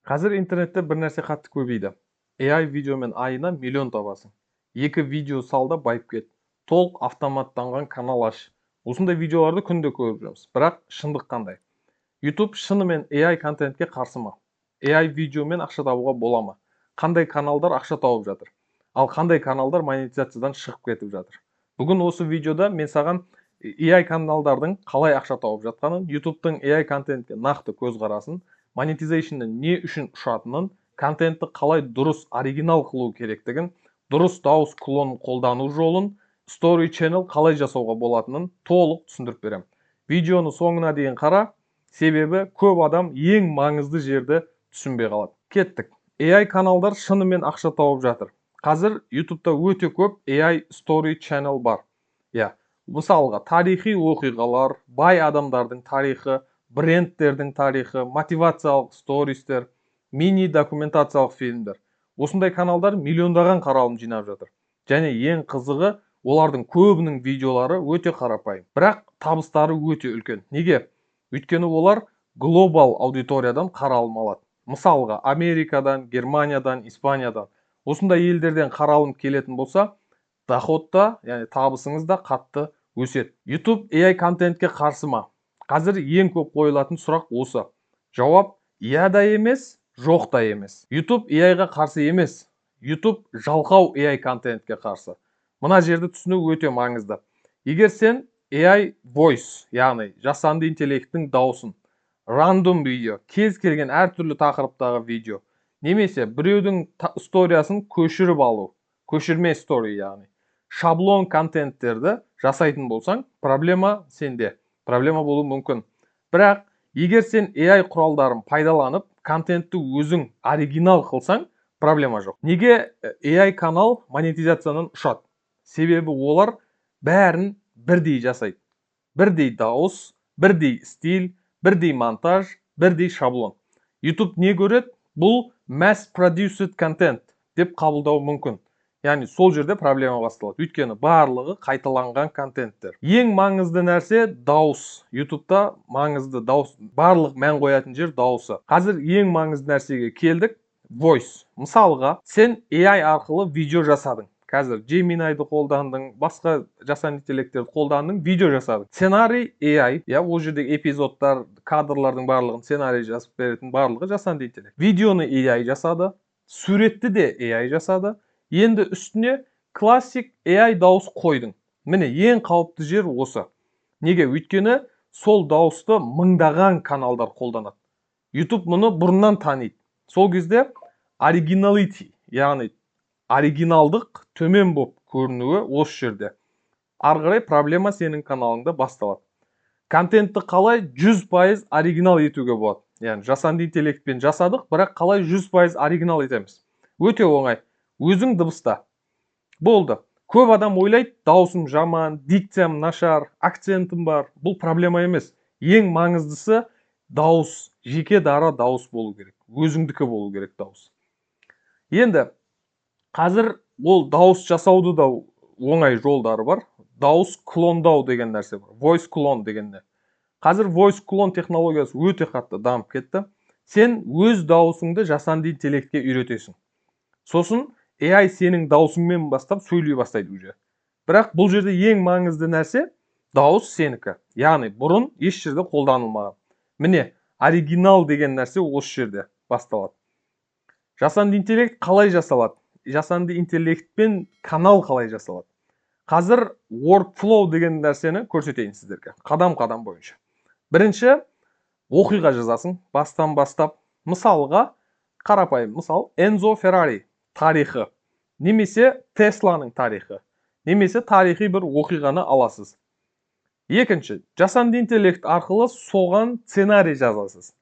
Қазір интернетте бір нәрсе қатты көбейді: AI видеомен айына миллион табасың, екі видео сал да, байып кет, толық автоматтанған канал аш. Осындай видеоларды күнде көріп жүрміз. Бірақ шындық қандай? YouTube шынымен AI контентке қарсы ма? AI видеомен ақша табуға бола ма? Қандай каналдар ақша тауып жатыр, ал қандай каналдар монетизациядан шығып кетіп жатыр? Бүгін осы видеода мен саған AI каналдардың қалай ақша тауып жатқанын, YouTube'тың AI контентке нақты көзқарасын, monetization-нің не үшін ұшатынын, контентті қалай дұрыс оригинал қылу керектігін, дұрыс дауыс клонын қолдану жолын, story channel қалай жасауға болатынын толық түсіндіріп беремін. Видеоны соңына дейін қара, себебі көп адам ең маңызды жерді түсінбей қалады. Кеттік! AI каналдар шынымен ақша тауып жатыр. Қазір YouTube'та өте көп AI story channel бар, иә. Мысалға, тарихи оқиғалар, бай адамдардың тарихы, брендтердің тарихы, мотивациялық стористер, мини документациялық фильмдер. Осындай каналдар миллиондаған қаралым жинап жатыр. Және ең қызығы, олардың көбінің видеолары өте қарапайым, бірақ табыстары өте үлкен. Неге? Өйткені олар глобал аудиториядан қаралым алады. Мысалға, Америкадан, Германиядан, Испаниядан. Осындай елдерден қаралым келетін болса, доход та, яғни табысыңыз да қатты өседі. YouTube AI контентке қарсы ма? Қазір ең көп қойылатын сұрақ осы. Жауап: иә да емес, жоқ та емес. YouTube AI-ға қарсы емес, YouTube жалқау AI контентке қарсы. Мына жерді түсіну өте маңызды. Егер сен AI voice, яғни жасанды интеллекттің дауысын, рандом видео, кез келген әртүрлі тақырыптағы видео немесе біреудің историясын көшіріп алу, көшірме стори, яғни шаблон контенттерді жасайтын болсаң, проблема сенде, проблема болуы мүмкін. Бірақ егер сен AI құралдарын пайдаланып, контентті өзің оригинал қылсаң, проблема жоқ. Неге AI канал монетизациядан ұшады? Себебі олар бәрін бірдей жасайды: бірдей дауыс, бірдей стиль, бірдей монтаж, бірдей шаблон. YouTube не көреді? Бұл mass produced content деп қабылдауы мүмкін. Яғни сол жерде проблема басталады, өйткені барлығы қайталанған контенттер. Ең маңызды нәрсе – дауыс. YouTubeта маңызды дауыс, барлық мән қоятын жер – дауысы. Қазір ең маңызды нәрсеге келдік – voice. Мысалға, сен AI арқылы видео жасадың. Қазір Gemini'ді қолдандың, басқа жасанды интеллекттерді қолдандың, видео жасадың. Сценарий AI, иә, ол жердегі эпизодтар, кадрлардың барлығын сценарий жазып беретін барлығы жасанды интеллект. Видеоны AI жасады, суретті де AI жасады. Енді үстіне классик AI дауыс қойдың. Міне, ең қауіпті жер осы. Неге? Өйткені сол дауысты мыңдаған каналдар қолданады. YouTube мұны бұрыннан таниды. Сол кезде originality, яғни оригиналдық төмен болып көрінуі осы жерде. Ары қарай проблема сенің каналыңда басталады. Контентті қалай 100% оригинал етуге болады? Яғни жасанды интеллектпен жасадық, бірақ қалай 100% оригинал етеміз? Өте оңай: өзің дыбыста, болды. Көп адам ойлайды: даусым жаман, дикциям нашар, акцентім бар. Бұл проблема емес. Ең маңыздысы – дауыс, жеке дара дауыс болу керек, өзіңдікі болу керек дауыс. Енді қазір ол дауыс жасауды да оңай жолдары бар. Дауыс клондау деген нәрсе бар, voice clone деген не. Қазір voice clone технологиясы өте қатты дамып кетті. Сен өз дауысыңды жасанды интеллектке үйретесің, сосын AI сенің дауысыңмен бастап сөйлей бастайды уже. Бірақ бұл жерде ең маңызды нәрсе – дауыс сенікі, яғни бұрын еш жерде қолданылмаған. Міне, оригинал деген нәрсе осы жерде басталады. Жасанды интеллект қалай жасалады? Жасанды интеллектпен канал қалай жасалады? Қазір workflow деген нәрсені көрсетейін сіздерге қадам қадам бойынша. Бірінші, оқиға жазасың бастан бастап. Мысалға, қарапайым мысал: Энзо Феррари тарихы немесе Тесланың тарихы немесе тарихи бір оқиғаны аласыз. Екінші, жасанды интеллект арқылы соған сценарий жазасыз.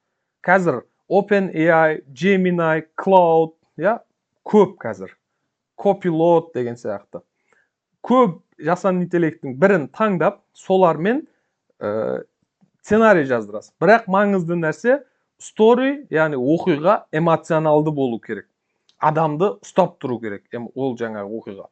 Қазір OpenAI, Gemini, Claude, иә, көп қазір, Copilot деген сияқты көп жасанды интеллекттің бірін таңдап, солармен сценарий жаздырасыз. Бірақ маңызды нәрсе – story, яғни оқиға эмоционалды болу керек, адамды ұстап тұру керек ол жаңағы оқиға.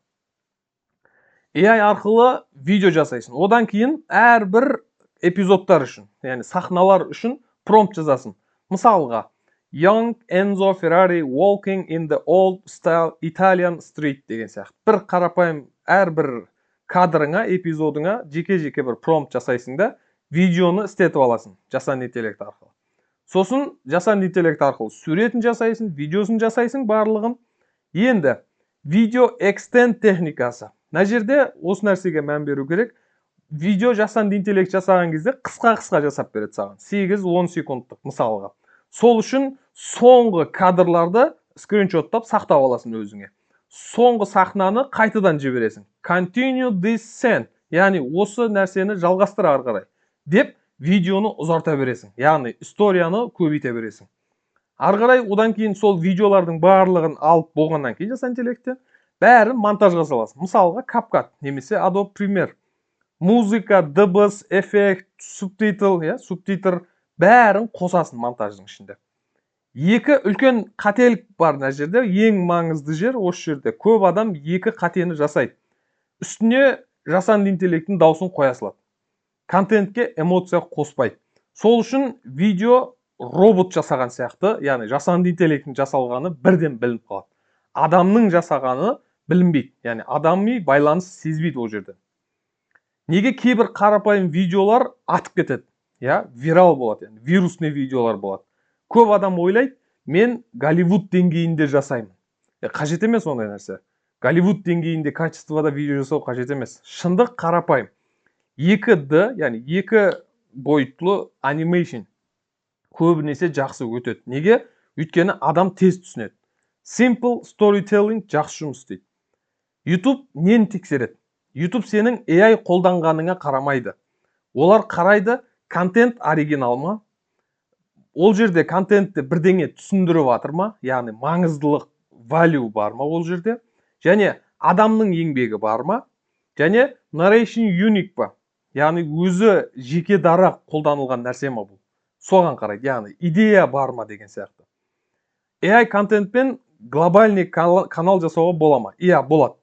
AI арқылы видео жасайсың. Одан кейін әрбір эпизодтар үшін, яғни сахналар үшін промпт жазасың. Мысалға, "Young Enzo Ferrari walking in the old style Italian street" деген сияқты. Бір қарапайым әрбір кадрыңа, эпизодыңа жеке жеке бір промпт жасайсың да, видеоны істетіп аласың жасанды интеллект арқылы. Сосын жасанды интеллект арқылы суретін жасайсың, видеосын жасайсың, барлығын. Енді видео extend техникасы. Мына жерде осы нәрсеге мән беру керек. Видео жасанды интеллект жасаған кезде қысқа қысқа жасап береді саған, 8-10 секундтық мысалға. Сол үшін соңғы кадрларды скриншоттап сақтап аласың өзіңе. Соңғы сахнаны қайтадан жібересің: "Continue this scene", яғни осы нәрсені жалғастыр ары қарай деп, видеоны ұзарта бересің, яғни историяны көбейте бересің ары қарай. Одан кейін сол видеолардың барлығын алып болғаннан кейін, жасанды интеллекттен бәрін монтажға саласың, мысалға, CapCut немесе Adobe Premiere. Музыка, дыбыс, эффект, субтитр, иә, субтитр, бәрін қосасың монтаждың ішінде. Екі үлкен қателік бар мына жерде. Ең маңызды жер осы жерде. Көп адам екі қатені жасайды: үстіне жасанды интеллекттің дауысын қоя салады, контентке эмоция қоспайды. Сол үшін видео робот жасаған сияқты, яғни жасанды интеллекттің жасалғаны бірден білініп қалады, адамның жасағаны білінбейді, яғни адами байланыс сезбейді ол жерде. Неге кейбір қарапайым видеолар атып кетеді, иә, вирал болады, яғни вирусный видеолар болады? Көп адам ойлайды: «Мен Голливуд деңгейінде жасаймын». Қажет емес ондай нәрсе. Голливуд деңгейінде качествода видео жасау қажет емес. Шындық қарапайым: 2D, яғни екі бойытлы animation көбінесе жақсы өтеді. Неге? Өйткені адам тез түсінеді. Simple storytelling жақсы жұмыс істейді. YouTube нені тексереді? YouTube сенің AI қолданғаныңа қарамайды. Олар қарайды: контент оригинал ма, ол жерде контентте бірдеңе түсіндіріп жатыр ма, яғни маңыздылық, value бар ма ол жерде, және адамның еңбегі бар ма, және narration unique па, яғни өзі жеке дара қолданылған нәрсе ма бұл, соған қарайды, яғни идея бар ма деген сияқты. AI контентпен глобальный канал жасауға бола ма? Иә, болады.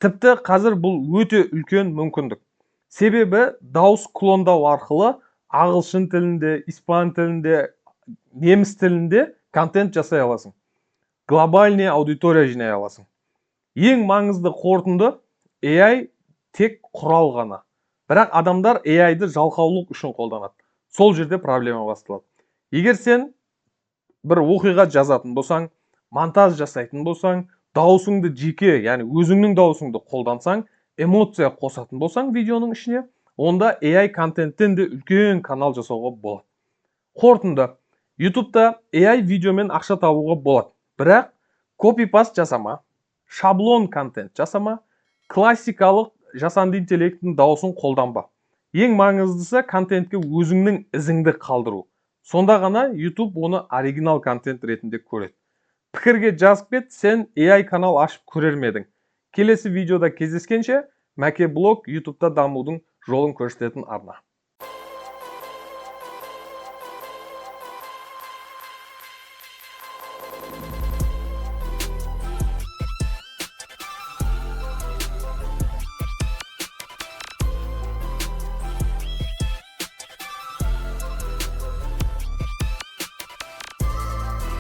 Тіпті қазір бұл өте үлкен мүмкіндік, себебі дауыс клондау арқылы ағылшын тілінде, испан тілінде, неміс тілінде контент жасай аласың, глобальный аудитория жинай аласың. Ең маңызды қорытынды: AI тек құрал ғана, бірақ адамдар AI-ды жалқаулық үшін қолданады. Сол жерде проблема басталады. Егер сен бір оқиға жазатын болсаң, монтаж жасайтын болсаң, дауысыңды жеке, яғни өзіңнің дауысыңды қолдансаң, эмоция қосатын болсаң видеоның ішіне, онда AI контенттен де үлкен канал жасауға болады. Қорытынды: Ютубта AI видеомен ақша табуға болады, бірақ копипаст жасама, шаблон контент жасама, классикалық жасанды интеллекттің дауысын қолданба. Ең маңыздысы — контентке өзіңнің ізіңді қалдыру. Сонда ғана YouTube оны оригинал контент ретінде көреді. Пікірге жазып кет, сен AI канал ашып көрер ме едің? Келесі видеода кездескенше! Мәке Блог, Ютубта дамудың жолын көрсететін арна.